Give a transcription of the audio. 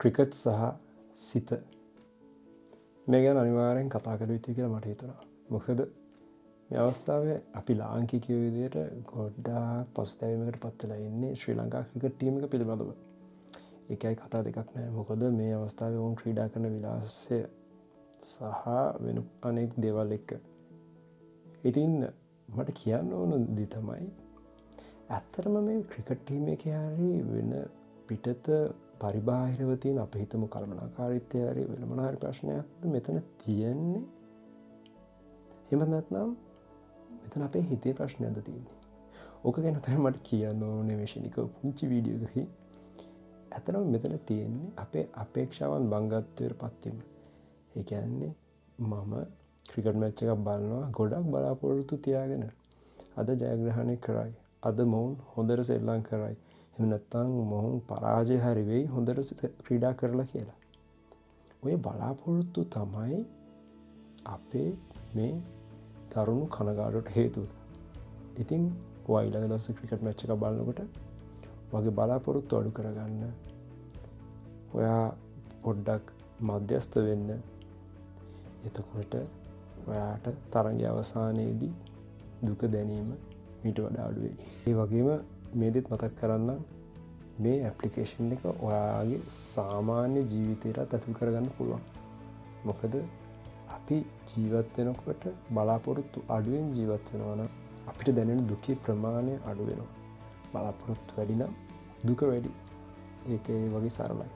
Cricket සහ සිත මේ ගැන අනිවාර්යෙන් කතා කළ යුතුයි කියලා මට හිතුණා. මොකද මේ අවස්ථාවේ අපි ලාංකිකයෝ විදියට ගොඩාක් පසුතැවීමකට පත් වෙලා ඉන්නේ ශ්‍රී ලංකා ක්‍රිකට් ටීම් එක පිළිබඳව. ඒකයි කතා දෙකක් නෑ. මොකද මේ අවස්ථාවේ ඔවුන් ක්‍රීඩා කරන විලාසය සහ වෙන අනෙක් දේවල් එක්ක. ඉතින් මට කියන්න ඕන දේ තමයි, ඇත්තටම මේ ක්‍රිකට් ටීම් එකේ හරි වෙන පිටත පරිබාහිරව තියෙන අපි හිතමු කළමනාකාරීත්වය හරි වෙන මොන හරි ප්‍රශ්නයක්ද මෙතන තියෙන්නේ? එහෙම නැත්නම් මෙතන අපේ හිතේ ප්‍රශ්නයක්ද තියෙන්නේ? ඕක ගැන තමයි මට කියන්න ඕනේ මේ ෂණිකව පුංචි වීඩියෝ එකකින්. ඇත්තටම මෙතන තියෙන්නේ අපේ අපේක්ෂාවන් බංගත්වයට පත්වීම. ඒ කියන්නේ මම ක්‍රිකට් මැච් එකක් බලනවා ගොඩක් බලාපොරොත්තු තියාගෙන. අද ජයග්‍රහණය කරයි, අද මොවුන් හොඳට සෙල්ලම් කරයි, එහෙම නැත්නම් මොවුන් පරාජය හරි වෙයි හොඳට ක්‍රීඩා කරලා කියලා. ඔය බලාපොරොත්තු තමයි අපේ මේ දරුණු කනගාටුවට හේතුව. ඉතින් ඔයා ඊළඟ දවසේ ක්‍රිකට් මැච් එකක් බලනකොට වගේ බලාපොරොත්තු අඩු කරගන්න, ඔයා පොඩ්ඩක් මධ්‍යස්ථ වෙන්න. එතකොට ඔයාට තරඟය අවසානයේදී දුක දැනීම මීට වඩා අඩු වෙයි. ඒ වගේම මේ දෙත් මතක් කරන්නම්, මේ ඇප්ලිකේෂන් එක ඔයාගේ සාමාන්‍ය ජීවිතයටත් ඇතුල් කරගන්න පුළුවන්. මොකද අපි ජීවත් වෙනකොට බලාපොරොත්තු අඩුවෙන් ජීවත් වෙනවා නම් අපිට දැනෙන දුකේ ප්‍රමාණය අඩු වෙනවා. බලාපොරොත්තු වැඩි නම් දුක වැඩි. ඒක ඒ වගේ සරලයි.